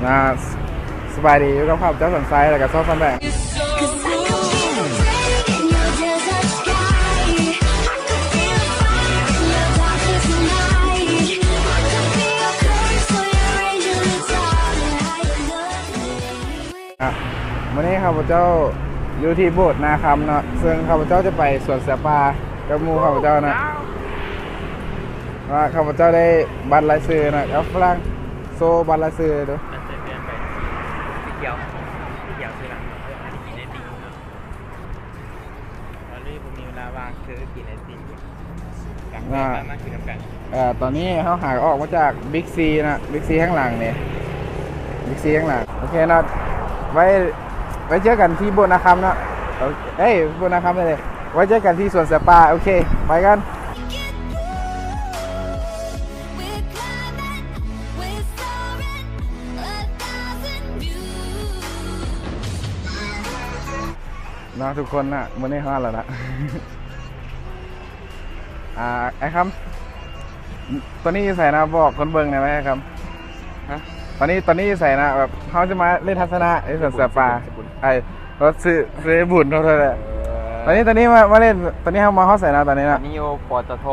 ນະ ສະບາຍດີ ຢູ່ກັບຂ້າພະເຈົ້າ ສັນໄຊ ແລ້ວກໍຊອບ ສັນແບງ. ອ່ະ ມື້ນີ້ຂ້າພະເຈົ້າຢູ່ທີ່ໂບດນາຄຳເນາະ, ເຊິ່ງຂ້າພະເຈົ້າຈະໄປສວນເສືອປ່າກັບໝູ່ຂ້າພະເຈົ້ານະ ວ່າຂ້າພະເຈົ້າໄດ້ບັດລາຍຊື່ນະ ເອົາຝຣັ່ງໂຊບັດລາຍຊື່ດູ. ອັນເປັນໄປສີຂຽວ ສີຂຽວຄືຫຍັງ? ເອີ ອັນນີ້ກິນໄອຕິມເນາະ ຕອນນີ້ບໍ່ມີເວລາວ່າງ ຄືກິນໄອຕິມ. ອ່າ ມາ ມາກິນນຳກັນ. ເອີ ຕອນນີ້ເຮົາຫາອອກມາຈາກບິກຊີນະ ບິກຊີຂ້າງຫຼັງນີ້ ບິກຊີຂ້າງຫຼັງ. ໂອເຄເນາະ ໄວ້ ໄວ້ເຈີກັນທີ່ໂບດນາຄຳເນາະ. ເອີ ເອີຍ ໂບດນາຄຳເລີຍ ໄວ້ເຈີກັນທີ່ສວນເສືອປ່າ. ໂອເຄ ໄປກັນ. ເນາະ ທຸກຄົນນະ ມື້ນີ້ຮອດແລ້ວນະ. ອ່າ ອ້າຍຄຳ ຕອນນີ້ຢູ່ໃສນະ? ບອກຄົນເບິ່ງແດ່ໄໝອ້າຍຄຳ. ຮະ? ຕອນນີ້ ຕອນນີ້ຢູ່ໃສນະ? ແບບເຮົາຈະມາເລ່ນທັດສະນະທີ່ສວນເສືອປ່າ. ອ້າຍ ເຮົາຊື້ ຊື້ບຸນເທົ່ານັ້ນແຫຼະ. ເອີ ຕອນນີ້ ຕອນນີ້ມາ ມາເລ່ນ ຕອນນີ້ເຮົາມາຮອດໃສນະ ຕອນນີ້ນະ? ຕອນນີ້ຢູ່ ປຕທ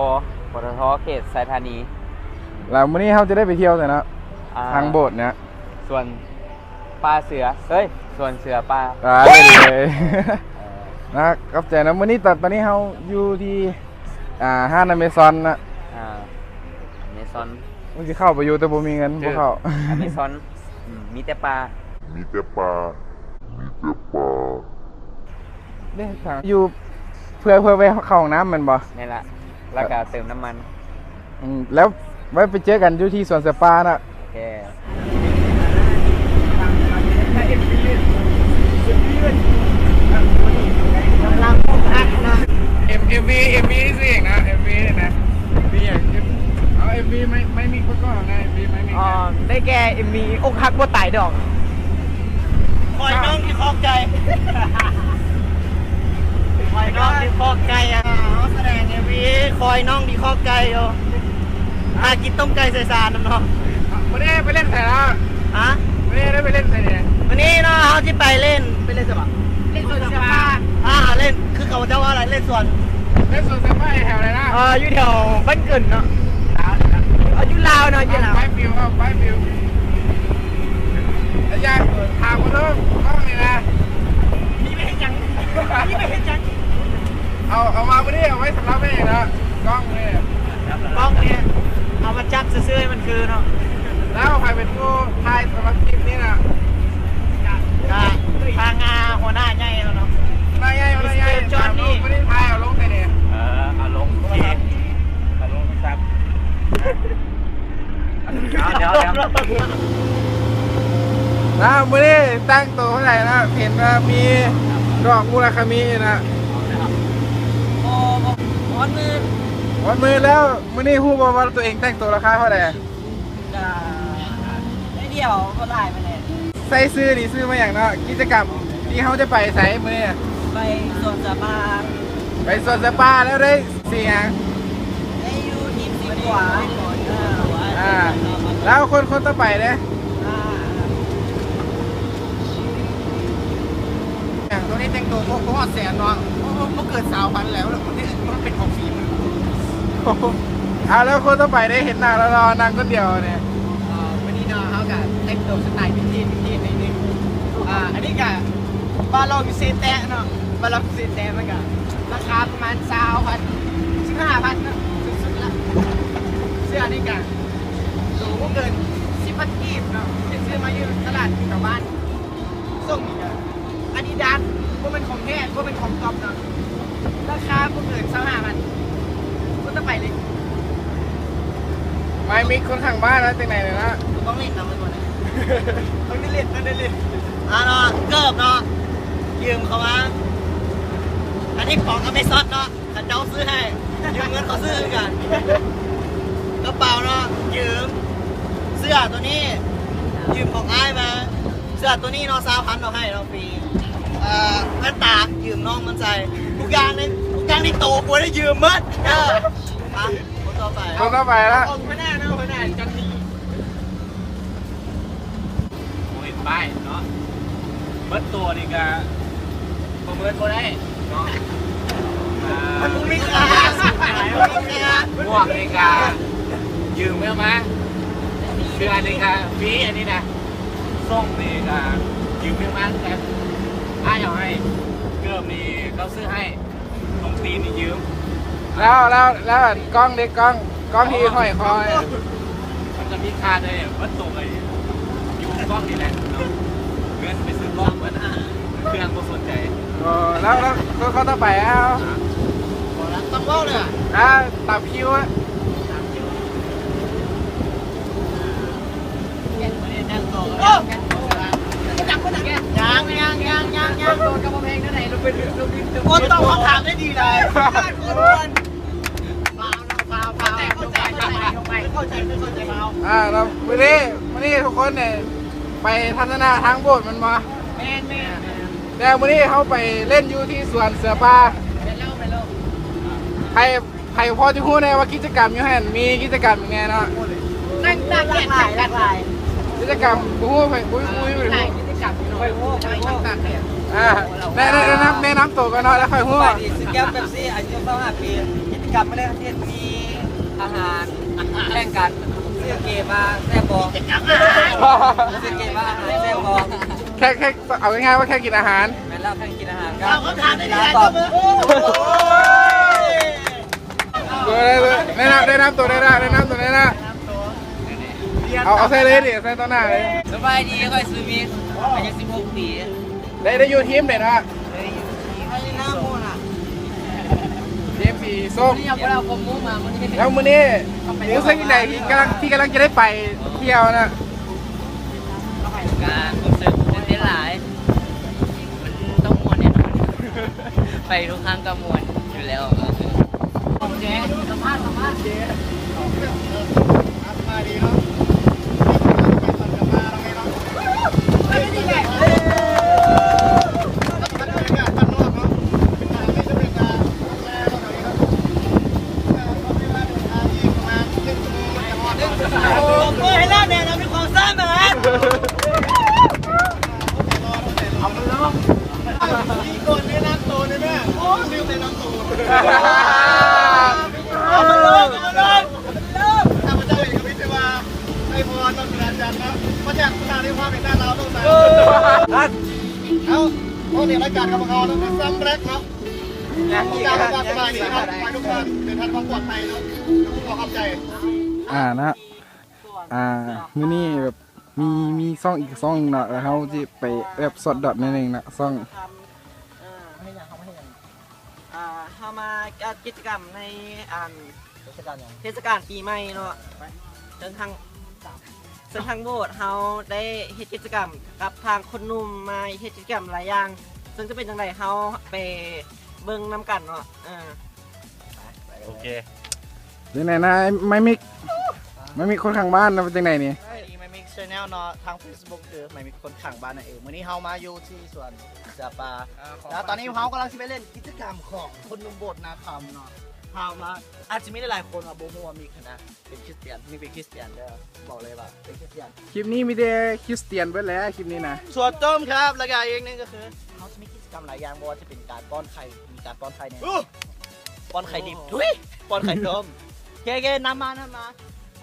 ປຕທ ເຂດໄຊທານີ. ແລ້ວມື້ນີ້ເຮົາຈະໄດ້ໄປທ່ຽວໃສນະ? ອ່າ ທາງໂບດເນຍ ສວນປ່າເສືອ ເອີຍ ສວນເສືອປ່າ. ອ່າ ເລີຍ ເອີ ນະ ຂອບໃຈນະ. ມື້ນີ້ຕອນ ຕອນນີ້ເຮົາຢູ່ທີ່ ອ່າ ຮ້ານອາເມຊອນນະ. ອ່າ ອາເມຊອນ ມັນຊິເຂົ້າໄປຢູ່ ແຕ່ບໍ່ມີເງິນ ບໍ່ເຂົ້າ. ອາເມຊອນ ອືມ ມີແຕ່ປ່າ ມີແຕ່ປ່າ ມີແຕ່ປ່າ. ເດ້ ຢູ່ເພື່ອ ເພື່ອໄວ້ເຂົ້າຫ້ອງນ້ຳແມ່ນບໍ່? ແມ່ນລະ ແລ້ວກໍເຕີມນ້ຳມັນ. ອືມ ແລ້ວໄວ້ໄປເຈີກັນຢູ່ທີ່ສວນເສືອປ່ານະ. ໂອເຄ ກຳລັງອົກອັກນະ. ເອັມ ເອັມວີ ເອັມວີຊື່ຫຍັງນະ? ເອັມວີນະ ມີຫຍັງ? ເອົາ ເອັມວີ ໄມ້ ໄມ້ມິກປະກອບນະ ເອັມວີ ໄມ້ມິກ. ອໍ ໄດ້ແກ່ ເອັມວີ ອົກຫັກບໍ່ຕາຍດອກ. ຂ້ອຍນ້ອງທີ່ຂອບໃຈ ຂ້ອຍນ້ອງທີ່ຂອບໃຈ. ອ່າ ເຮົາສະແດງເອັມວີ ຂ້ອຍນ້ອງທີ່ຂອບໃຈຢູ່ ຫາກິນຕົ້ມໄກ່ໃສ່ສານນຳເນາະ. ມື້ນີ້ໄປເລ່ນໃສລະ? ຮະ? ມື້ນີ້ໄດ້ໄປເລ່ນໃສແດ່? ມື້ນີ້ເນາະ ເຮົາຊິໄປເລ່ນ ໄປເລ່ນໃສຫວະ? ເລ່ນສວນເສືອປ່າ. ອ່າ ເລ່ນ ຄືເຂົາເຈົ້າວ່າອະໄລ ເລ່ນສວນ ເລ່ນສວນເສືອປ່າແຖວໃດນະ? ເອີ ຢູ່ແຖວບ້ານເກີນເນາະ. ເອີ ຢູ່ລາວເນາະ ຢູ່ລາວ. ໄປຟິວ ເອົາໄປຟິວ. ອາຈານ ຖາມເບິ່ງເດີ້ ກ້ອງນີ້ນະ ມີໄວ້ເຮັດຫຍັງ? ມີໄວ້ເຮັດຫຍັງ? ເອົາ ເອົາມາມື້ນີ້ ເອົາໄວ້ສຳລັບເຮັດຫຍັງນະ? ກ້ອງນີ້ ກ້ອງນີ້ເອົາມາຈັບຊື່ໆ ໃຫ້ມັນຄືເນາະ. ແລ້ວໃຜເປັນຜູ້ຖ່າຍສຳລັບຄລິບນີ້ນະ? ກະ ກະທາງ ອ່າ ຫົວໜ້າໃຫຍ່ແລ້ວເນາະ ຫົວໜ້າໃຫຍ່ ຫົວໜ້າໃຫຍ່. ຈອນນີ້ ບໍ່ໄດ້ຖ່າຍ ເອົາລົງໃສນີ້? ເອີ ເອົາລົງ ໂອເຄ ເອົາລົງໂທລະສັບ. ເອົາ ດຽວ ດຽວ ດຽວ ນະ ມື້ນີ້ແຕ່ງໂຕເທົ່າໃດນະ? ເຫັນວ່າມີດອກມູລາຄາມິນະ. ໂອ້ ຮອດໝື່ນ ຮອດໝື່ນແລ້ວ. ມື້ນີ້ຮູ້ບໍ່ວ່າຕົວເອງແຕ່ງໂຕລາຄາເທົ່າໃດ? ກະໄດ້ດຽວ ບໍ່ຫຼາຍປານໃດ. ໃສ່ຊື່ນີ້ຊື່ມາຫຍັງເນາະ? ກິດຈະກຳທີ່ເຮົາຈະໄປໃສມື້ນີ້? ໄປສວນເສືອປ່າ. ໄປສວນເສືອປ່າແລ້ວໄດ້ ຊິຫຍັງ? ໄດ້ຢູ່ທີມສີຂວາ. ອ່າ ແລ້ວຄົນ ຄົນຕໍ່ໄປເດ້? ອ່າ ຕົວນີ້ແຕ່ງໂຕບໍ່ ບໍ່ຮອດແສນເນາະ ບໍ່ ບໍ່ ບໍ່ເກີນຊາວພັນແລ້ວ ແລ້ວມັນ ມັນເປັນຂອງຟຣີ. ອ່າ ແລ້ວຄົນຕໍ່ໄປເດ້? ເຫັນໜ້າຫຼໍ່ໆ ນັ່ງຄົນດຽວນີ້. ເອີ ມື້ນີ້ເນາະ ເຮົາກະແຕ່ງໂຕສະໄຕວິນເທດ ວິນເທດໜ້ອຍໜຶ່ງ. ອ່າ ອັນນີ້ກະ ບາລອງເຊແຕະເນາະ ບາລອງເຊແຕະ ມັນກະລາຄາປະມານຊາວພັນ ສິບຫ້າພັນເນາະ ສຸດໆລະ. ເສື້ອນີ້ກະໂຕບໍ່ເກີນສິບພັນກີບເນາະ ຊື້ມາຢູ່ຕະຫຼາດແຖວບ້ານ. ສົ່ງນີ້ກະອາດີດາສ ບໍ່ແມ່ນຂອງແທ້ ບໍ່ແມ່ນຂອງຕ໊ອບເນາະ ລາຄາບໍ່ເກີນຊາວຫ້າພັນ. ຄົນຕໍ່ໄປເລີຍ. ໄມມິກຄົນຂ້າງບ້ານນະ ຈັ່ງໃດເລີຍນະ? ຕ້ອງຫຼິ້ນນຳເລີຍບໍ່ນະ? ຕ້ອງໄດ້ຫຼິ້ນ ຕ້ອງໄດ້ຫຼິ້ນ. ອ່າເນາະ ເກີບເນາະ ຢືມເຂົາມາ. ອັນນີ້ຂອງອາເມຊອນເນາະ ເຂົາເຈົ້າຊື້ໃຫ້ ຢືມເງິນເຂົາຊື້ຄືກັນ. ກະເປົາເນາະ ຢືມ. ເສື້ອໂຕນີ້ ຢືມຂອງອ້າຍມາ. ເສື້ອໂຕນີ້ເນາະ ຊາວພັນເນາະ ໃຫ້ເນາະ ຟຣີ. ເອີ ແວ່ນຕາ ຢືມນ້ອງມັນໃສ່. ທຸກຢ່າງໃນ ທຸກຢ່າງໃນໂຕ ກວນໄດ້ຢືມໝົດ. ເອີ ມາ ຄົນຕໍ່ໄປ ຄົນຕໍ່ໄປລະ. ເອົາຫົວໜ້າເນາະ ຫົວໜ້າຈັດດີ. ໄປເນາະ ເບິດໂຕນີ້ກະປະເມີນບໍ່ໄດ້ເນາະ. ອ່າ ມັນບໍ່ມີຄ່າ ໝວກນີ້ກະຢືມເອົາມາ ເສື້ອນີ້ກະຟຣີ ອັນນີ້ນະ ສົ້ງນີ້ກະຢືມເອົາມາຄືກັນ ອ້າຍເອົາໃຫ້ ເກີບນີ້ເຂົາຊື້ໃຫ້. ຕ້ອງຕີນນີ້ຢືມ ແລ້ວ ແລ້ວ ແລ້ວອັນກ້ອງເດ ກ້ອງ ກ້ອງທີ່ຫ້ອຍຄໍ ມັນຈະມີຄ່າໄດ້ເບິດໂຕເລີຍ ຢູ່ກ້ອງນີ້ແຫຼະເນາະ ເງິນໄປຊື້ກ້ອງເບິດ ເຄື່ອງບໍ່ສົນໃຈ. ເອີ ແລ້ວ ແລ້ວຄົນຕໍ່ໄປ ເອົາ ບໍ່ລະ ຕ້ອງເວົ້າເລີຍ ອ່າ ຕາມຄິວອະ. ອ່າ ແລ້ວມື້ນີ້ ມື້ນີ້ທຸກຄົນນີ້ໄປທັດສະນະທາງໂບດແມ່ນບໍ່? ແມ່ນໆ ແຕ່ມື້ນີ້ເຮົາໄປຫຼິ້ນຢູ່ທີ່ສວນເສືອປ່າ ໃຫ້ ໃຜພໍຈະຮູ້ແດ່ວ່າກິດຈະກຳຢູ່ຫັ້ນມີກິດຈະກຳຫຍັງແດ່ເນາະ? ນັ່ງຕາກແດດ ຫຼາກຫຼາຍ ກິດຈະກຳ ບໍ່ຮູ້ ບໍ່ຮູ້ ບໍ່ຮູ້ ບໍ່ຮູ້ ກິດຈະກຳ ຂ້ອຍຮູ້ ຂ້ອຍຮູ້ ນັ່ງຕາກແດດ. ອ່າ ແນະ ແນະນຳ ແນະນຳໂຕກ່ອນເນາະ ແລ້ວຄ່ອຍຮູ້. ສະບາຍດີ ຊື່ແກ້ວ ເປັບຊີ ອາຍຸຊາວຫ້າປີ. ກິດຈະກຳມື້ນີ້ເຮັດມີອາຫານແຂ່ງກັນ ຊື້ເກມມາແຊບບໍ່? ຊື້ເກມມາອາຫານແຊບບໍ່? ແຄ່ ແຄ່ ເອົາງ່າຍໆວ່າແຄ່ກິນອາຫານ. ແມ່ນແລ້ວ ແຄ່ກິນອາຫານ ຕອບຄຳຖາມໄດ້ດີຫຼາຍ ຕອບມື. ໂອ້ຍ ແນະນຳ ແນະນຳໂຕ ແນະນຳ ແນະນຳໂຕ ແນະນຳ ເອົາ ເອົາໃສ່ເລີຍ ເອົາໃສ່ຕໍ່ໜ້າເລີຍ. ສະບາຍດີ ຂ້ອຍຊື່ມິກ ອາຍຸສິບຫົກປີ. ໄດ້ ໄດ້ຢູ່ທີມໃດເນາະ? ໄດ້ຢູ່ທີມ ທີມສີສົ້ມ. ມື້ນີ້ເອົາບໍ່ໄດ້ເອົາຄວາມຮູ້ມາມື້ນີ້. ແລ້ວມື້ນີ້ຮູ້ສຶກຈັ່ງໃດທີ່ກຳລັງ ທີ່ກຳລັງຈະໄດ້ໄປທ່ຽວນະ? ກະຮູ້ສຶກຕື່ນເຕັ້ນຫຼາຍ ມັນຕ້ອງມ່ວນແນ່ນອນ ໄປທຸກຄັ້ງກະມ່ວນຢູ່ແລ້ວ. ໂອເຄ ສຳພາດ ສຳພາດ. ເອົາມາລອງ ມີກ່ອນແນະນຳໂຕໄດ້ແມ່? ໂອ້ ລືມແນະນຳໂຕ. ເອົາມາລອງ ເອົາມາລອງ ຂ້າພະເຈົ້າເອງກະມີແຕ່ວ່າໄດ້ພອນເນາະ ອາຈານເນາະ ມາຈາກສະຖານີພາບແຫ່ງຊາດລາວ ຕ້ອງສາມ. ເອົ້າ ໂອເຄ ລາຍການຂອງພວກເຮົາເນາະ ຊຳແລັກເນາະ ຕ້ອງການຝາກສະບາຍດີເນາະ ຂໍໃຫ້ທຸກທ່ານເດີນທາງດ້ວຍຄວາມປອດໄພເນາະ ຂໍຂອບໃຈ. ອ່າ ນະ ອ່າ ມື້ນີ້ແບບ ມີ ມີຊ່ອງອີກຊ່ອງໜຶ່ງເນາະ ແລ້ວເຮົາຊິໄປແບບສອດດອດໜ້ອຍໜຶ່ງເນາະ ຊ່ອງ ເອີ ເຮົາມາຈັດກິດຈະກຳໃນ ອັນ ເທດສະການຫຍັງ? ເທດສະການປີໃໝ່ເນາະ ເຊິ່ງທາງ ເຊິ່ງທາງໂບດເຮົາໄດ້ເຮັດກິດຈະກຳກັບທາງຄົນໜຸ່ມ ມາເຮັດກິດຈະກຳຫຼາຍຢ່າງ ເຊິ່ງຈະເປັນຈັ່ງໃດ ເຮົາໄປເບິ່ງນຳກັນເນາະ. ເອີ ໂອເຄ ເປັນໄງນະ ໄມມິກ ໄມມິກຄົນຂ້າງບ້ານນະ ເປັນຈັ່ງໃດນີ້? ໄມມິກແຊນແນວເນາະ ທາງເຟສບຸກຄືໄມມິກຄົນຂ້າງບ້ານນັ້ນເອງ. ມື້ນີ້ເຮົາມາຢູ່ທີ່ສວນເສືອປ່າ ແລ້ວຕອນນີ້ເຮົາກຳລັງຊິໄປຫຼິ້ນກິດຈະກຳຂອງຄົນໜຸ່ມໂບດນາຄຳເນາະ. ເຮົາມາ ອາດຈະມີຫຼາຍໆຄົນວ່າບໍ່ຮູ້ວ່າມີຄະນະ ເປັນຄຣິສຕຽນ ມີເປັນຄຣິສຕຽນເດີ ບອກເລີຍວ່າເປັນຄຣິສຕຽນ. ຄລິບນີ້ມີແຕ່ຄຣິສຕຽນເບິດແຫຼະ ຄລິບນີ້ນະ. ສ່ວນຕົວເອງຄັບ ແລ້ວກະອີກໜຶ່ງກະຄື ເຮົາຈະມີກິດຈະກຳຫຼາຍຢ່າງ ບໍ່ວ່າຈະເປັນການປ້ອນໄຂ່ ມີການປ້ອນໄຂ່ແນ່ ປ້ອນໄຂ່ດິບ ທຸຍ ປ້ອນໄຂ່ຕົ້ມ. ເຄ ເຄ ນຳມາ ນຳມາ.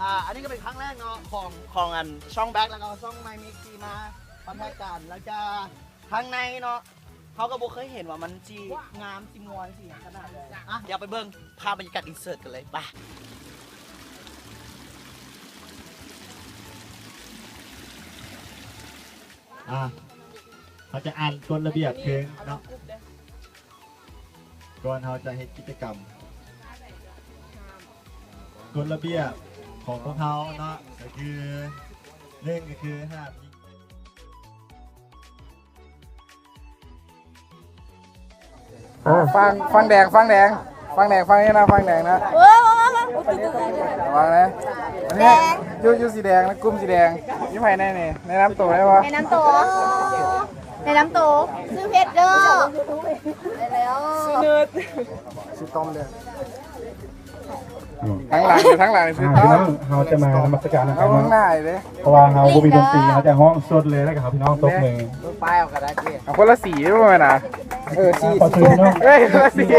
ອ່າ ອັນນີ້ກະເປັນຄັ້ງແລກເນາະ ຂອງ ຂອງອັນຊ່ອງແບັກ ແລ້ວກະຊ່ອງໄມມິກທີ່ມາຄອນແທກກັນ ແລ້ວກະ ທາງໃນເນາະ ເຮົາກະບໍ່ເຄີຍເຫັນວ່າມັນຊິງາມ ຊິມ່ວນ ຊິຫຍັງຂະໜາດໃດ. ອ່ະ ດຽວໄປເບິ່ງພາບບັນຍາກາດອິນເສີດກັນເລີຍ ໄປ. ອ່ະ ເຮົາຈະອ່ານກົດລະບຽບຄືນເນາະ ກ່ອນເຮົາຈະເຮັດກິດຈະກຳ. ກົດລະບຽບຂອງພວກເຮົາເນາະ ກະຄື ໜຶ່ງ ກະຄືຫ້າມຍິງ ຝັ່ງ ຝັ່ງແດງ ຝັ່ງແດງ ຝັ່ງແດງ ຝັ່ງນີ້ນະ ຝັ່ງແດງນະ. ໂອ້ຍ ລະວັງນະ ອັນນີ້ ແດງ ຢູ່ ຢູ່ສີແດງນະ ກຸ່ມສີແດງ. ມີໃຜແນ່ນີ້ ແນະນຳໂຕໄດ້ບໍ່? ແນະນຳໂຕ ແນະນຳໂຕ ຊື່ເພັດເດີ ແລ້ວ ຊື່ເນີດ ຊື່ຕ້ອມເດີ. ທາງຫຼັງ ທາງຫຼັງຊິ ອ່າ ພີ່ນ້ອງ ເຮົາຈະມານະມັດສະການນຳກັນເນາະ ເພາະວ່າເຮົາບໍ່ມີດົນຕີ ເຮົາຈະຮ້ອງສົດເລີຍ ແລ້ວກໍໃຫ້ພີ່ນ້ອງຕົບມື ເອົາຄົນລະສີບໍ່ແມ່ນນະ ເອີ ສີ ເອີ ຄົນລະສີ ສີ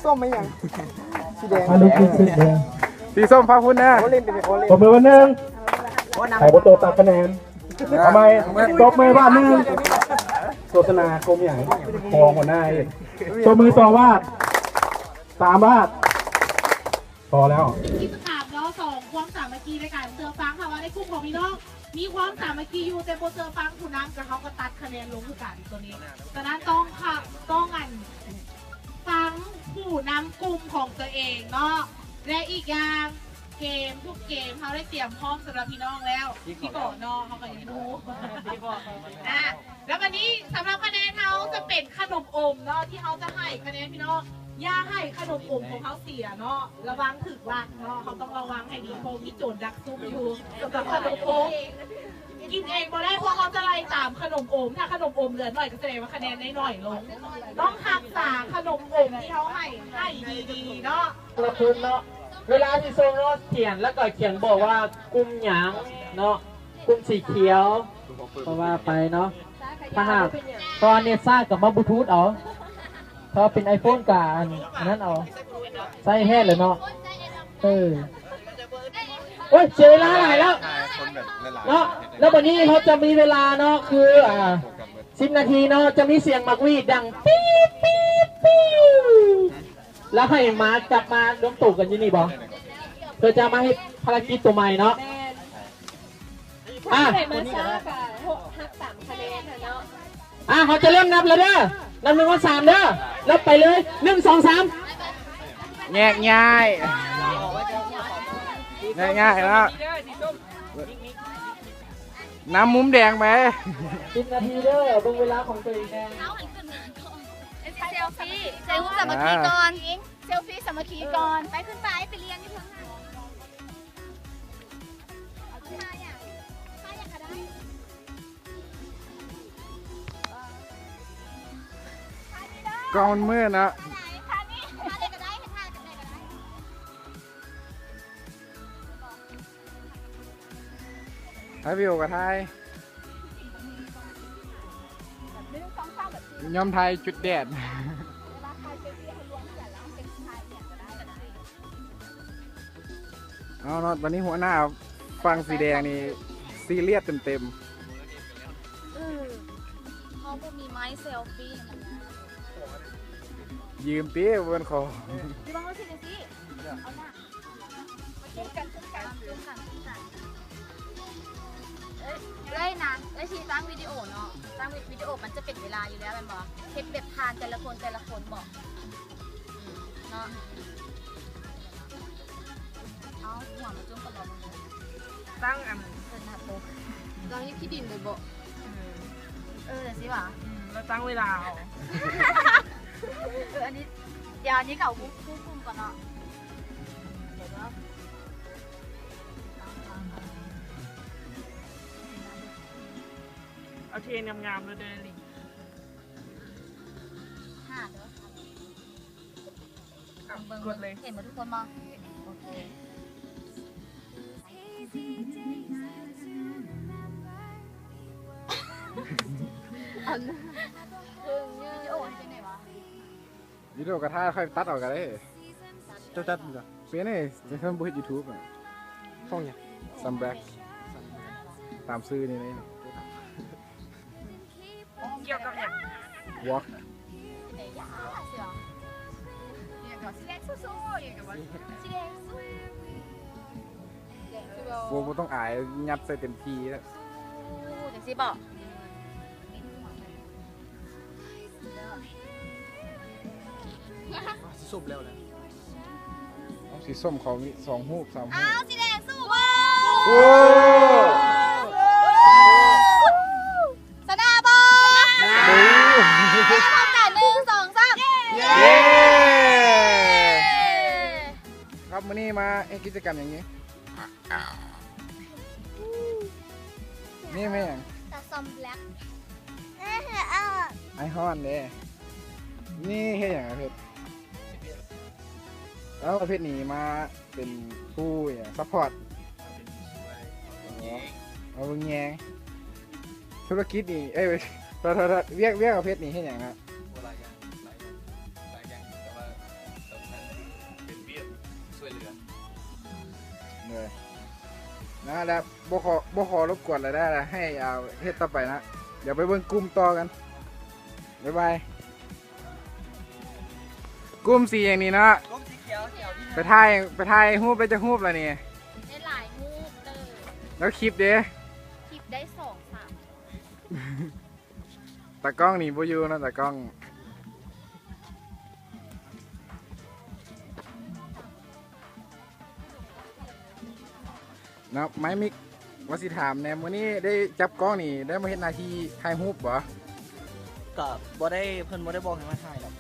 ສົ້ມອີຫຍັງ ສີແດງ ອ່າ ລຸກຂຶ້ນ ຂຶ້ນເດີ ສີສົ້ມພາພຸ້ນນະ ຕົບມືວັນໜຶ່ງ ໃຜບໍ່ຕົບຕັດຄະແນນ ເອົາໃໝ່ ຕົບມືບາດໜຶ່ງ ໂຄສະນາກົມຫຍັງ ຂອງຫົວໜ້າເອງ ຕົບມືສອງບາດ ສາມບາດ ພໍແລ້ວ ທີສາມເນາະ ສອງ ຄວາມສາມັກຄີໃນການເຊື່ອຟັງ ຖ້າວ່າໃນກຸ່ມຂອງພີ່ນ້ອງມີຄວາມສາມັກຄີຢູ່ ແຕ່ບໍ່ເຊື່ອຟັງຜູ້ນຳ ກໍເຮົາກໍຕັດຄະແນນລົງຄືກັນຕົວນີ້ ສະນັ້ນຕ້ອງ ຕ້ອງ ອັນ ຟັງຜູ້ນຳກຸ່ມຂອງຕົວເອງເນາະ ແລະ ອີກຢ່າງ ເກມທຸກເກມເຮົາໄດ້ຕຽມພ້ອມສຳລັບພີ່ນ້ອງແລ້ວ ທີ່ບອກເນາະ ເຮົາກໍຍັງບໍ່ຮູ້ ອ່າ ແລ້ວບັດນີ້ສຳລັບຄະແນນເຮົາຈະເປັນຂະໜົມອົມເນາະ ທີ່ເຮົາຈະໃຫ້ຄະແນນພີ່ນ້ອງ ຢ່າໃຫ້ຂະໜົມອົມຂອງເຮົາເສຍເນາະ ລະວັງຖືກລັກເນາະ ເຮົາຕ້ອງລະວັງໃຫ້ດີ ເພາະມີໂຈນດັກຊຸ່ມຢູ່ ສຳລັບຂະໜົມອົມ ກິນເອງບໍ່ໄດ້ ເພາະເຮົາຈະໄລ່ຕາມຂະໜົມອົມ ຖ້າຂະໜົມອົມເຫຼືອໜ້ອຍ ກໍສະແດງວ່າຄະແນນໄດ້ໜ້ອຍລົງ ຕ້ອງຮັກສາຂະໜົມອົມທີ່ເຮົາໃຫ້ ໃຫ້ດີໆເນາະ ລະຄົນເນາະ ເວລາທີ່ສົ່ງເນາະ ຂຽນ ແລ້ວກໍຂຽນບອກວ່າກຸ່ມຫຍັງເນາະ ກຸ່ມສີຂຽວ ກໍວ່າໄປເນາະ ຖ້າຫາກ ເພາະວ່າເນັດຊ້າກໍມາບລູທູດເອົາ ຖ້າເປັນໄອໂຟນກໍອັນ ອັນນັ້ນເອົາ ໃຊ້ແທ້ແຫຼະເນາະ ເອີ ໂອ້ຍ ເສຍເວລາຫຼາຍແລ້ວ ເນາະ ແລ້ວບັດນີ້ເຮົາຈະມີເວລາເນາະ ຄື ອ່າ ສິບນາທີເນາະ ຈະມີສຽງໝາກຫວີດດັງປີດ ປີດ ປີດ ແລ້ວໃຫ້ມາ ກັບມາລວມໂຕກັນຢູ່ນີ້ບໍ່ ເພື່ອຈະມາເຮັດພາລະກິດຕົວໃໝ່ເນາະ ອ່ະ ໃຜມາຊ້າກໍຮັກສາມຄະແນນຫັ້ນເນາະ ອ່ະ ເຮົາຈະເລີ່ມນັບແລ້ວເດີ ນັບໜຶ່ງຮອດສາມເດີ ແລ້ວໄປເລີຍ ໜຶ່ງ ສອງ ສາມ ແຍກຍ້າຍ ແຍກຍ້າຍແລ້ວ ນຳມຸມແດງໄປ ສິບນາທີເດີ ເບິ່ງເວລາຂອງຕົວເອງແດ່ ເຊລຟີ ຖ່າຍຮູບສາມັກຄີກ່ອນ ເຊລຟີສາມັກຄີກ່ອນ ໄປ ຂຶ້ນໄປ ໄປລຽນຢູ່ເທິງຫັ້ນ ກ້ອງມັນມືດເນາະ ຖ່າຍວິດີໂອກໍຖ່າຍ ຍອມຖ່າຍຈຸດແດດ ເອົາເນາະ ຕອນນີ້ຫົວໜ້າຝັ່ງສີແດງນີ້ຊີຣຽສເຕັມໆ ເອີ ເຮົາບໍ່ມີໄມ້ເຊລຟີນະ ຢືມຕິ ບໍ່ແມ່ນຂໍ ຫຼືວ່າເຮົາຊິຈັ່ງຊີ້ ເອີຍນາງ ເອີຍຊິຕັ້ງວິດີໂອເນາະ ຕັ້ງວິດີໂອມັນຈະເປັນເວລາຢູ່ແລ້ວແມ່ນບໍ່ ເຮັດແບບຜ່ານແຕ່ລະຄົນ ແຕ່ລະຄົນເບາະ ເນາະ ເອົາຫົວມາຈຸ້ມກັບເຮົາເບິ່ງ ຕັ້ງອັນ ເອີ ໜ້າປົກ ຕັ້ງຢູ່ຂີ້ດິນເລີຍເບາະ ເອີ ເອີ ຈັ່ງຊີ້ຫວາ ອືມ ແລ້ວຕັ້ງເວລາເອົາ ເອີ ອັນນີ້ ດຽວອັນນີ້ກໍເອົາຄູ່ກຸ່ມກ່ອນເນາະ ເອົາເທງາມໆເດີ ເດີລິງ ຫາເດີ ເບິ່ງ ກົດເລີຍ ເຫັນບໍ່ທຸກຄົນບໍ່ ໂອເຄ ອັນ ວິດີໂອເຮັດຈັ່ງໃດວະ? ວິດີໂອກໍຖ່າຍ ຄ່ອຍຕັດເອົາກໍໄດ້ ເຈົ້າຕັດບໍ່? ເປັນເດ້ ແຕ່ເພິ່ນບໍ່ເຮັດ YouTube ອະ ຊ່ອງຫຍັງ? ຊຳແບລັກ ຕາມຊື່ນີ້ເລີຍ ກ່ຽວກັບຫຍັງ? ວອກ ບໍ່ ບໍ່ຕ້ອງອາຍ ຍັດໃສ່ເຕັມທີ່ ຈັ່ງຊີ້ບໍ? ຊິສົມແລ້ວແຫຼະ ເອົາສີສົ້ມເຂົາມີສອງຮູບ ສາມຮູບ ເອົາສີແດງສູ້ບໍ? ໂອ້ ຊະນະບໍ? ຊະນະ ເອີ ພ້ອມກັນ ໜຶ່ງ ສອງ ສາມ ເຢ້ ເຢ້ ຄັບ ມື້ນີ້ມາເຮັດກິດຈະກຳຫຍັງນີ້? ນີ້ແມ່ນຫຍັງ? ຕາຊອມແບລັກ ເອີ ເອີ ອ້າຍຮ້ອນເດ້ ນີ້ເຮັດຫຍັງອະເພັດ? ແລ້ວເພັດນີ້ມາເປັນຜູ້ຫຍັງ ຊັບພອດ ເປັນຜູ້ຊ່ວຍ ເອົາເບິ່ງແຍງ ເອົາເບິ່ງແຍງ ທຸລະກິດນີ້ ເອີຍ ໂທດໆ ວຽກ ວຽກເອົາເພັດນີ້ເຮັດຫຍັງນະ? ໂອ້ ຫຼາຍຢ່າງ ຫຼາຍຢ່າງ ຫຼາຍຢ່າງ ແຕ່ວ່າສຳຄັນຄືເປັນວຽກຊ່ວຍເຫຼືອ ເອີຍ ນະ ແລ້ວບໍ່ຂໍ ບໍ່ຂໍລົບກວນແລ້ວ ໃຫ້ ອ່າ ເຮັດຕໍ່ໄປນະ ດຽວໄປເບິ່ງກຸ່ມຕໍ່ກັນ ບາຍບາຍ. ກຸ່ມສີຫຍັງນີ້ເນາະ? ກຸ່ມສີຂຽວ ຂຽວທີ່ ໄປຖ່າຍ ໄປຖ່າຍຮູບໄດ້ຈັກຮູບລະນີ້? ໄດ້ຫຼາຍຮູບເຕີບ. ແລ້ວຄລິບເດ? ຄລິບໄດ້ສອງສາມ. ຕາກ້ອງນີ້ບໍ່ຢູ່ເນາະ ຕາກ້ອງ. ເນາະ ໄມມິກ ວ່າຊິຖາມແດ່ ມື້ນີ້ໄດ້ຈັບກ້ອງນີ້ ໄດ້ມາເຮັດໜ້າທີ່ຖ່າຍຮູບບໍ່? ກໍບໍ່ໄດ້ ເພິ່ນບໍ່ໄດ້ບອກໃຫ້ມາຖ່າຍດອກ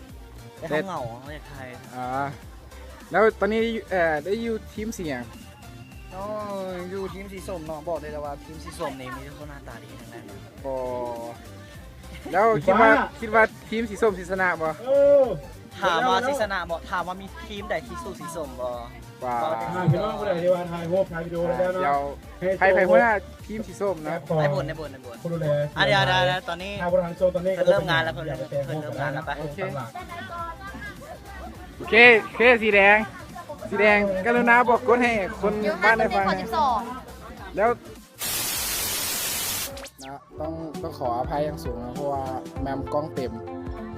ແຕ່ເຮົາເຫງົາ ເຮົາຢາກຖ່າຍ. ອ່າ ແລ້ວຕອນນີ້ ເອີ ໄດ້ຢູ່ທີມສີຫຍັງ? ອໍ ຢູ່ທີມສີສົ້ມເນາະ ບອກໄດ້ເລີຍວ່າທີມສີສົ້ມນີ້ມີແຕ່ຄົນໜ້າຕາດີທັງນັ້ນ. ອໍ ແລ້ວຄິດວ່າ ຄິດວ່າທີມສີສົ້ມຊິຊະນະບໍ່? ເອີ ຖາມວ່າຊິຊະນະບໍ່? ຖາມວ່າມີທີມໃດທີ່ສູ້ສີສົ້ມບໍ່? ວ້າວ ອ່າ ພີ່ນ້ອງຜູ້ໃດທີ່ວ່າຖ່າຍຮູບ ຖ່າຍວິດີໂອໄດ້ແລ້ວເນາະ ດຽວ ໃຫ້ ໃຜ ໃຜຫົວໜ້າທີມສີສົ້ມນະ? ໄອ້ບຸນ ໄອ້ບຸນ ໄອ້ບຸນ ຜູ້ດູແລ ອ່າ ດຽວ ດຽວ ດຽວ ຕອນນີ້ ຖ້າບໍ່ທັນໂຊຕອນນີ້ ເພິ່ນເລີ່ມງານແລ້ວ ເພິ່ນເລີ່ມງານແລ້ວ ໄປ ໂອເຄ ໂອເຄ ສີແດງ ສີແດງ ກະລຸນາບອກກົດໃຫ້ຄົນບ້ານໄດ້ຟັງ ແລ້ວ ນະ ຕ້ອງ ຕ້ອງຂໍອະໄພຢ່າງສູງນະ ເພາະວ່າແມ່ມກ້ອງເຕັມ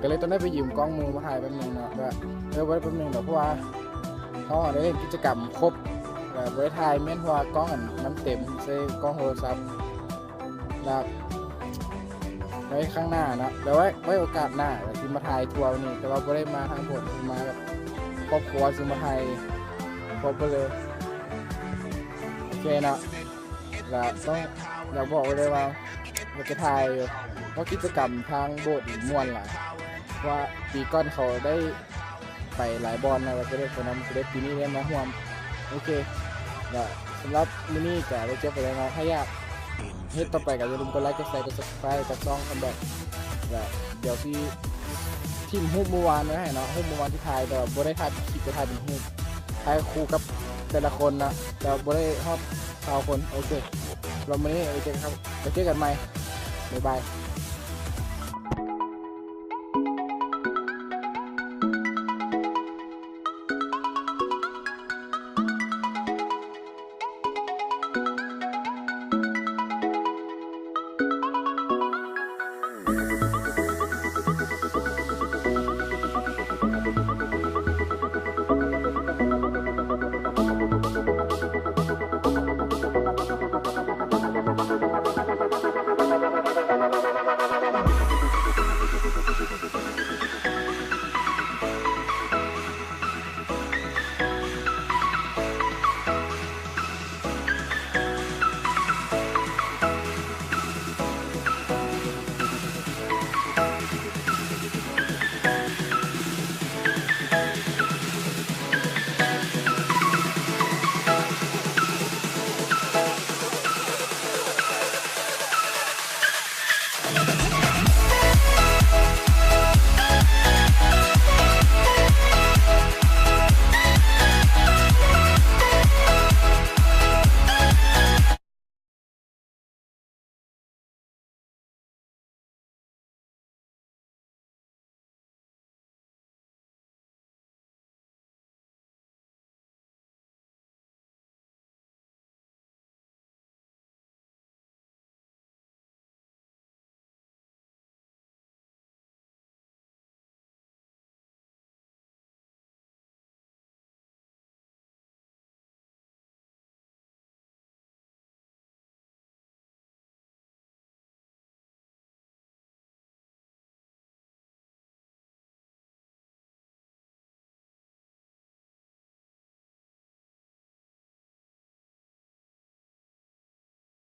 ກໍເລີຍຕ້ອງໄດ້ໄປຢືມກ້ອງໝູ່ມາຖ່າຍແປັບໜຶ່ງເນາະ ແຕ່ ເອີ ບໍ່ໄດ້ແປັບໜຶ່ງດອກ ເພາະວ່າເຮົາໄດ້ເຮັດກິດຈະກຳຄົບ ແຕ່ບໍ່ໄດ້ຖ່າຍແມ່ນເພາະວ່າກ້ອງອັນມັນເຕັມ ໃສ່ກ້ອງໂທລະສັບ ແລ້ວໄວ້ຄັ້ງໜ້າເນາະ ແລ້ວໄວ້ ໄວ້ໂອກາດໜ້າ ແລ້ວຊິມາຖ່າຍທົວນີ້ ແຕ່ວ່າບໍ່ໄດ້ມາທາງໂບດ ມາກັບຄອບຄົວ ຊິມາຖ່າຍຄົບໄປເລີຍ ໂອເຄເນາະ. ລະຕ້ອງຢາກບອກໄວ້ເລີຍວ່າ ຢາກຈະຖ່າຍຢູ່ ເພາະກິດຈະກຳທາງໂບດນີ້ມ່ວນຫຼາຍ ເພາະວ່າປີກ່ອນເຂົາໄດ້ໄປຫຼາຍບ່ອນນະ ວ່າຈະໄດ້ໄປນຳ ຈະໄດ້ປີນີ້ໄດ້ມາຮ່ວມ ໂອເຄ ລະສຳລັບມື້ນີ້ກະໄດ້ຈົບໄປແລ້ວເນາະ ຖ້າຢາກເຮັດຕໍ່ໄປກະຢ່າລືມກົດໄລ ກົດແຊ ກົດ Subscribe ກັບຊ່ອງຄຳແບັກ ລະດຽວຊິຖິ້ມຮູບມື້ວານໄວ້ໃຫ້ເນາະ ຮູບມື້ວານທີ່ຖ່າຍ ແຕ່ວ່າບໍ່ໄດ້ຖ່າຍເປັນຄລິບ ໄດ້ຖ່າຍເປັນຮູບ ຖ່າຍຄູ່ກັບແຕ່ລະຄົນນະ ແຕ່ບໍ່ໄດ້ຮອດຊາວຄົນ ໂອເຄ ສຳລັບມື້ນີ້ໄວ້ເຈີກັນ ໄວ້ເຈີກັນໃໝ່ ບາຍບາຍ.